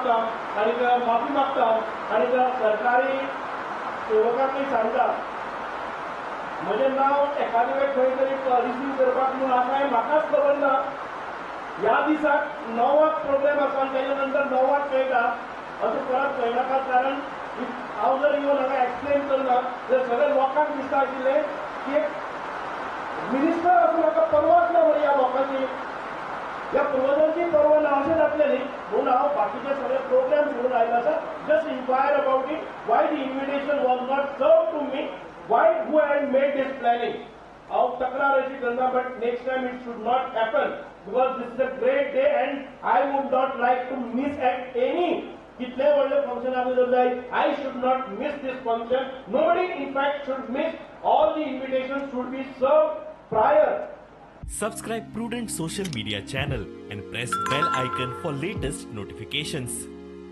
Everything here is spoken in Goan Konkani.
मागता आनी माफी मागता आनी सरकारी सेवकांकूय सांगता, म्हजें नांव एखादे वेळ खंय तरी रिसीव करपाक म्हणून आसा हें म्हाकाच खबर ना. ह्या दिसाक 9 प्रोग्राम आसा आनी तेच्या नंतर 9 कळटा अशें परत कळनाका, कारण हांव जर येवन हांगा एक्सप्लेन करना जाल्यार सगळ्या लोकांक दिसता आशिल्लें की एक मिनिस्टर आसून म्हाका पर्वाच ना मरे ह्या लोकांची, ह्या पुर्वजांची पर्वा ना अशें जातलें न्ही. म्हणून हांव बाकीचे सगळे प्रोग्राम सोडून आयलो आसा. Just inquire about it, why the invitation was not serve to me, why who had made this planning. हांव तक्रार अशी करना, but next time it should not happen because this is a great day and I would not like to miss at any कितले व्हडले फंक्शन आमी जर जाय, I should not miss this function. Nobody in fact should miss. All the invitation should be serve prior. Subscribe Prudent Social Media channel and press bell icon for latest notifications.